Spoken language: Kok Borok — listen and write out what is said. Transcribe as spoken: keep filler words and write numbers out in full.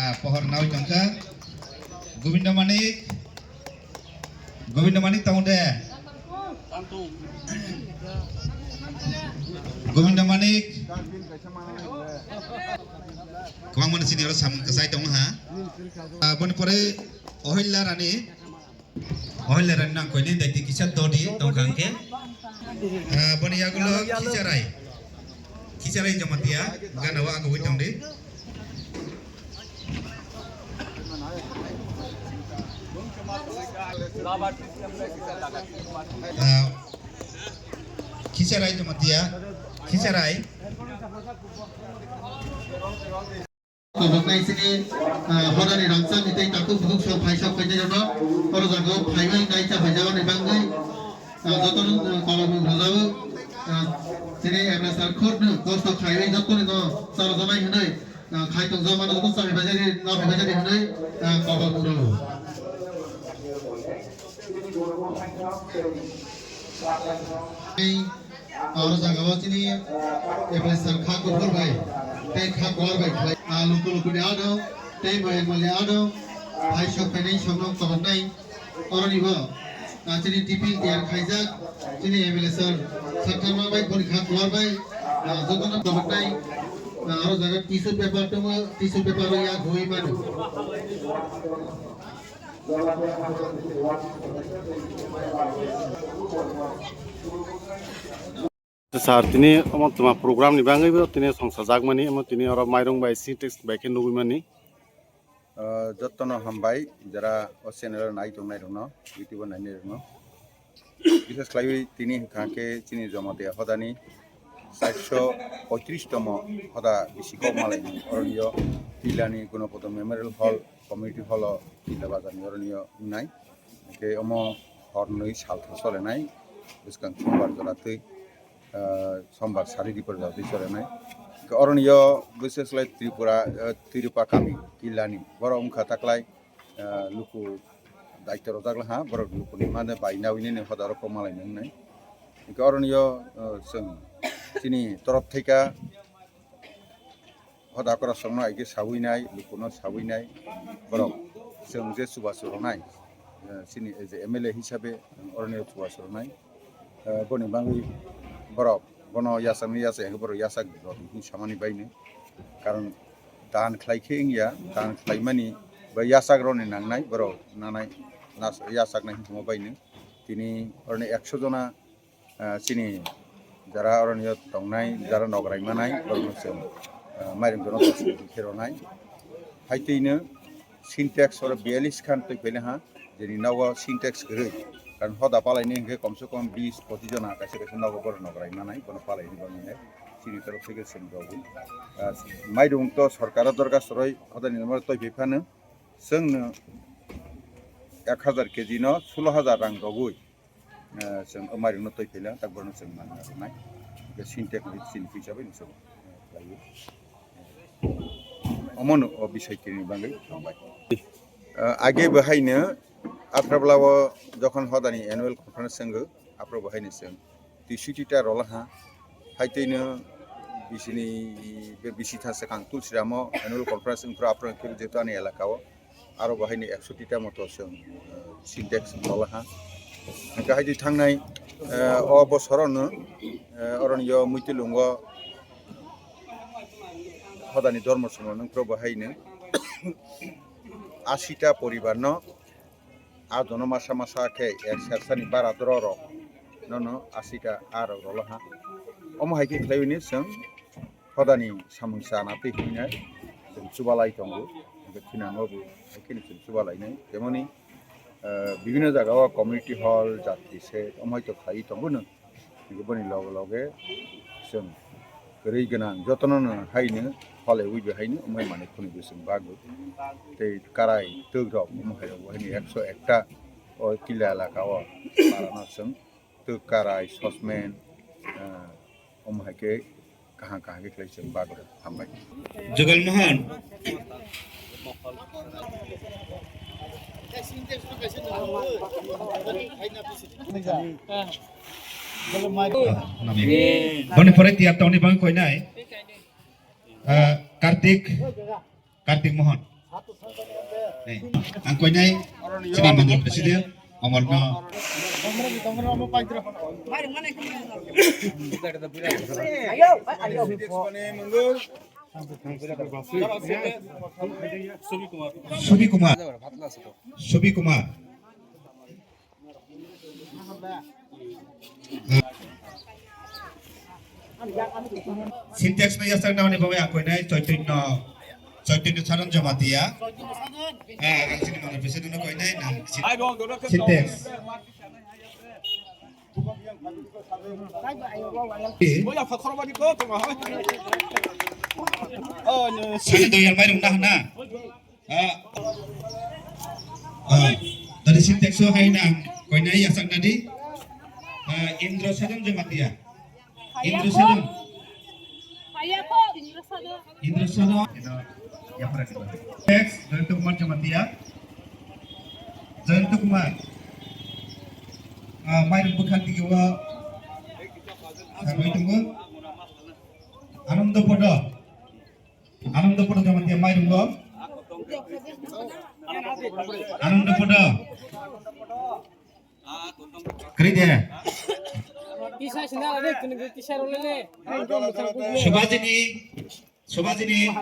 Ah, pohor nawi tongkha. Govinda Manik. Govinda Manik tong de. Govinda Manik. Kwbangma ni sini oro samung kwchai tongo ha. Ah, boni pore Ohilya Rani. Ohilya Rani nang koini daiti kisa dodi tongkha hwnkhe. Ah, boni yagulo Khicharai. Khicharai Jamatia, gana o agwi tongdi. Ah, Khicharai Jamatia, Khicharai. Koboknai sini, ah, hodani rangchak ni tei takhuk bukhuk sok phai sok phainai rokno oro jaga o phaibai nai cha phaijakmani bagwi, ah, jotono, ah, kobokmung rwjago, ah, chini M S R khorokno kosto khaiwi jotoni no charo janai hwnwi, ah, khai tongjak mano joto chari bajari no phai bajari hwnwi, ah, kobokmung rwo. Oro jaga o chini M L A sir kha kuphur bai tei kha kuar bai khlai. Ah, luku luku ni ano tei moyang mali ano hai sok phainai sok no koboknai. Oro ni bo, ah, chini tiffin tiyar khaijak chini M L A sir Saktharma bai boni kha kuar bai, ah, joto no koboknai. Ah, oro jaga tissue paper tongo, tissue paper o yak hui mano. Sir, tini omo toma program ni bagwi bo tini songsa jakmani, omo tini oro mairung bai sintex bai khe nugwi mani. Ah, jotono hambai, jara o channel o nai tongnai rokno, YouTube o nainai rokno. Bishes khlaiwi tini hwnkha khe chini Jamatia hodani chairso poitris tomo hoda bisi kok malai ni. Oroni o Tillani Gunapadam Memorial Hall, Community Hall o Tilla Bazar ni oroni o wngnai. Hwnkhe omo hor nwi sal thang solenai, bwskang sombar jora twi, ah, sombar sari dipor jora twi solenai. Hwnkhe oroni o bishes khlai Tripura, ah, Tirupa kami Tillani borok wngkha taklai, ah, luku daityo rwjak laha, borok lukuni mane bai nawi nini hoda rok kok malai nang nai. Hwnkhe oroni o, ah, chwng chini torop thaika hoda kwrwsongno aigwi sawi nai, lukuno sawi nai, borok chwng je chubachu rwnai, eh, chini je M L A hisabe oroni chubachu rwnai, eh, boni bagwi borok bono yachakni yachak hwnkhe borok yachak rwdi hwnwi samani baino, karon dan khlai khe wngya, dan khlaimani bai yachak rwni nangnai, borok nanai nas-, yachaknai hwnkhoma baino tini oroni ekso jona ah, chini jara oroni o tongnai, jara nograi manai, borokno chwng, ah, mairum jono dos kg khe rwnai. Hai twino Sintex oro biyalish khan twi phaila ha, jeni nogo Sintex kwrwi. Karon hoda palaini hwnkhe komse kom bis pochis jona kaisa kaisa nogo borok nograi manai, bono palaini bagwi hai chini torok theke chwng rwgo. Ah, mairum to sorkaro dorkha soroi hodani normal twi phai phano chwngno ek hajar kg no sulo hajar rang rogwi. Eh, chwng o mairungno twi phaila, tak borokno chwng manna rwnai. Hwnkhe Sintex ni chini pisa bai no chwng, eh, khlaiwi. Omono o bisai tini bagwi hambai. Eh, age bo haino Atrabla o jokhon hodani annual conference chwngo, aphuru bo haino chwng twi sitita rwlaha. Hai twino bisini be bisi tha swkang Tulsiramo annual conference wngphuru aphuru khe jehetu ani elaka o. Aro bo haino ekso tita moto chwng, eh, Sintex rwlaha. Hwnkhe haidi thangnai, eh, o bosorono, eh, oroni o Muitulungo hodani dormo somo nungkhro bo haino asita poribarno a dono masa masa khe ek sersani bara doro rok nono asita a rok rwlaha. Omo hai khe khlaiwi chwng hodani samung chana twi hwnwi nai chwng chubalai tongo, hwnkhe thinango bo hai kheno chwng chubalainai. Temoni, eh, bibhinno jaga o community hall, jatri se omo hai to khlaiwi tongo no, hwnkhe boni loge loge chwng kwrwi gwnang jotono no haino hole ui bo haino omo hai manwi khwnwi bo chwng bagwi tei karai twk rok omo hai rok bo haino ekso ekta o Tilla elaka o parano chwng twk karai sosmen, ah, omo hai khe kaham kaham khe khlai chwng bagwi hambai. Jugal Mohan. Boni pore tiyar tongni bang koinai. Ah, Kartik, Kartik Mohan. Ang koinai chini mandal president, amorno. Subi Kumar. Subi Kumar. Sintex no yasakna hwnwi bagwi ang koinai Choitonyo, Choitonyo Saron Jamatia. Ah, ang sini mana president no koinai nang Sintex. Sini doyar mai rung na hana. Ah. Ah. Dari Sintex so hai na koinai yasak nadi. Ah, Indro Sadam Jamatia. Indro Sadam. Indro Sadam. Sintex, Jayanta Kumar Jamatia. Jayanta Kumar. Ah, mai rung bwkhak digi o. Sarwi tongo. Anando Podo. Anando Podo Jamatia mai rung o. Anando Podo. Kri de. Tisa sina le, kini tisa role le. Subhajini. Subhajini.